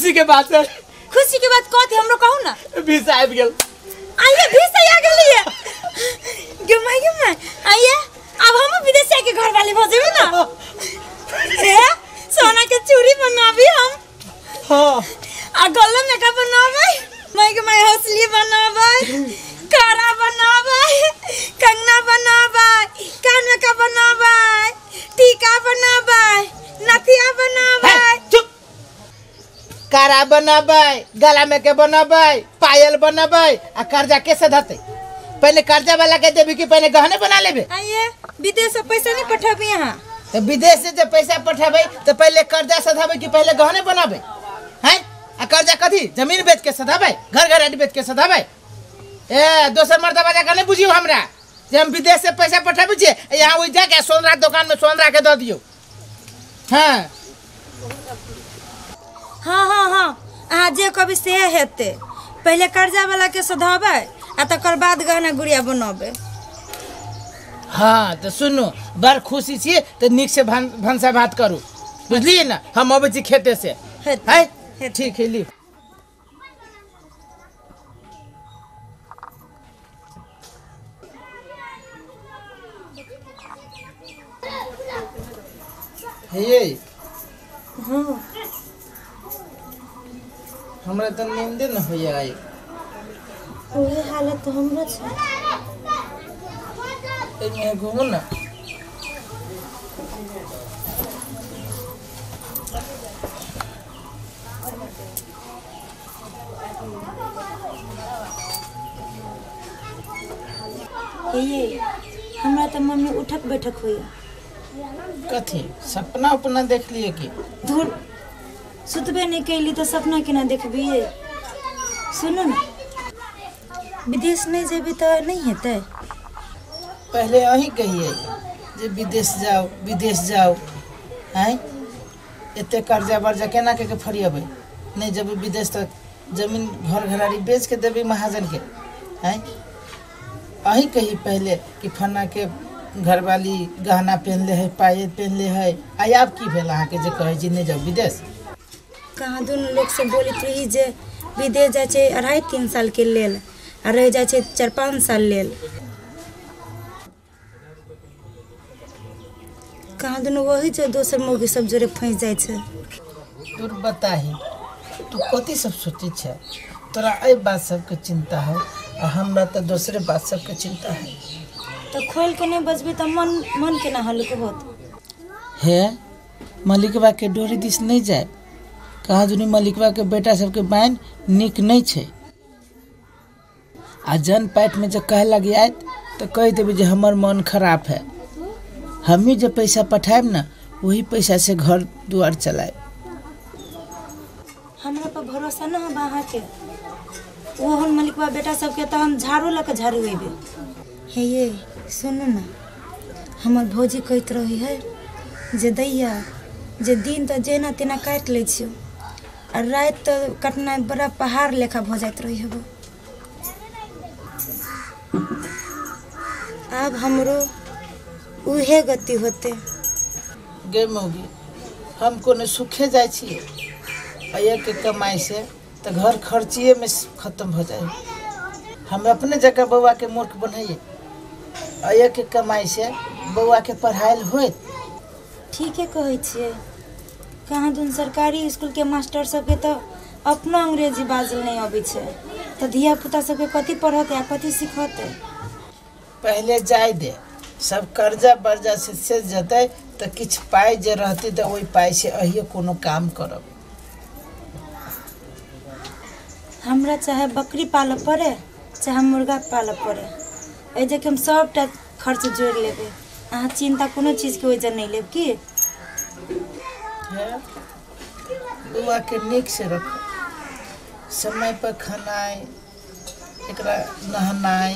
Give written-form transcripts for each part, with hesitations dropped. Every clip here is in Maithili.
खुशी के बात है। खुशी के बात कथी हमरो कहू ना। वीसा आबि गेल। आइए वीसा आ गेलिए। गे my गे my आइए अब हम विदेश के घर वाले भ जेबै ना। ए सोना के चूड़ी बनाबी हम। हां आ गला में का बनाबै, माई के माई हौसली बनाबै, कारा बनाबै, कंगना बनाबै, कान में का बनाबै, टीका बनाबै, नथिया बनाबै। चुप। कारा बनाबै, गला में के बनाबै, पायल बनाबै आ कर्जा के सधतै? पहले कर्जा वाला के देबी कि पहले गहने बना लेबे? आइए विदेश से पैसा नहीं पठाबी यहाँ। तो विदेश से जब पैसा पठाबै तो पहले कर्जा सधाबै कि पहले गहने बनाबै? हैं आ कर्जा कथी जमीन बेच के सधाबै, घर घर बेच के सधाबै? ए दोसर मर्दबा जाके नहीं बुझियो हमरा जे हम विदेश से पैसा पठाबै छियै, यहाँ ओहि जाके सोनरा दुकान में सोनरा के दऽ दियौ। हाँ हाँ हाँ हाँ अहाँ जे कहबै से हेतै। पहले कर्जा वाला के सधाबै आ तकर बाद गहना गुड़िया बनाबै। हाँ तो सुनू बड़ खुशी छियै तऽ नीक से भनसा भात करू, बुझलियै ना? हम अबै छी खेते से। है ठीक है ली। हे हाँ हमरा तऽ नींदे न होइया आइ। ओहे हालत तऽ हमरो छै। एहिमे घूमू ना। हे हमरा तऽ मन में उठक बैठक होइया। कथी सपना उपना देख लिए की? धुर सुतबे नहीं कैली तो सपना केना देखबियै? सुनू ना विदेश नहीं जेबी तऽ नहीं हेतै। पहले अहीं कहिए जे विदेश जाओ विदेश जाओ, हैं एते कर्जा वर्जा केना के फरियेबै? नहीं जेबै विदेश तऽ जमीन घर घरारी बेच के देबै महाजन के। हैं अहीं कही पहले कि फन्ना के घरवाली गहना पहनले है, पायल पहनले है, आइ आब की भेल अहाँके जे कहै छी नहीं जाओ विदेश? कहाँ दुनू लोग से बोलैत रही जे विदेश जाइ छै 2.5-3 साल के लेल आ रहि जाइ छै 4-5 साल लेल। कहाँ दुनू वही जो दोसर मौगी सब जोरे फंसि जाइ छै। तोर बताही तू कथी सब सोचै छै? तोरा एहि बात सबके चिंता है आ हमरा तऽ दोसरे बात सबके चिंता है। तऽ खोल के नहीं बजबी तऽ मन मन केना हल्लुक होत? हे मलिकवा के डोरी दिस नहीं जाए। कहाँ दुनू मलिकवा के बेटा सबके बाइन नीक नहीं छै। आ जन पैठ में जब कहे लगी आयत तो कह देबै जे हमर मन खराब है, हमी जो पैसा पठायब ना वही पैसा से घर दुआर चलायब। हमरा पर भरोसा न है अहाँके। ओहन मलिकवा बेटा सबके तऽ हम झाड़ू लऽ के झाड़ू अयबै। हे ये सुनू ना हमर भौजी कहैत रही है जे दैया जे दिन तऽ जेना तेना काटि लै छियौ आ राति तऽ कटनाइ बड़ा पहाड़ लेखा भऽ जाइत रही हेबो। आब हमरो उहे गति होते। गे मौगी हम कोनो सुखे जाइ छियै, के कमाई से तऽ घर खर्चिए में खत्म हो जाए। हम अपने जगह बौआ के मूर्ख बनाइए, के कमाई से बौआ के पढ़ाइल होत। ठीके कहै छियै। कहाँ दुन सरकारी स्कूल के मास्टर सबके तऽ अपनो अंग्रेजी बाजल नहीं अबै छै तऽ धिया पुता सबके कथी पढ़तै आ कथी सिखतै? पहले जाय दे, सब कर्जा बर्जा से जतै तऽ किछु पाइ जे रहतै तऽ ओहि पाइ से अहिए कोनो काम करब। हमरा चाहे बकरी पालऽ पड़े चाहे मुर्गा पालऽ पड़े, एहि जे हम सबटा खर्च जोड़ि लेबै। अहाँ चिंता कोनो चीजके ओहि जे नहीं लेब की? बौआ के नीक से रखो, समय पर खानाइ, एकरा नहनाइ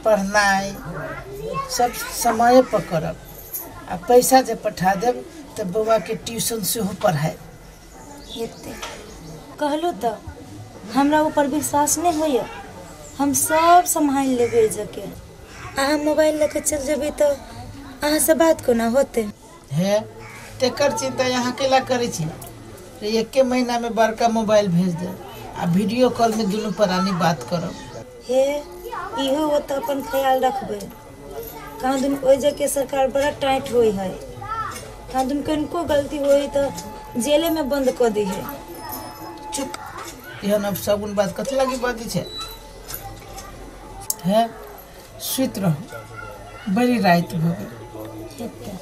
पढ़नाइ सब समय पर करब। आ पैसा जे पठा देब तऽ बौआ के ट्यूशन सेहो पढ़ायब। हेतै कहलहुँ तऽ हमरा ऊपर विश्वास नहीं होइया, हम सब सम्हालि लेबै जके। अहाँ मोबाइल लऽ के चलि जेबै तऽ अहाँसँ बात कोना होतै? हे तेकर चिंता अहाँ केला करै छी? रे एके महीना में बड़का मोबाइल भेज दे आ वीडियो कॉल में दुनू प्राणी बात करब। हे इहो हो तऽ अपन ख्याल रखबै। कहाँ दुन ओहि जगह सरकार बड़ा टाइट होइ है, कहाँ दुन कनिको गलती होइ तऽ जेले में बंद कऽ दै है। चुप, एहन अब सगुन बात कथी लागी बजै छै? हे सुति रहू, बड़ी राति भऽ गेल। हेतै।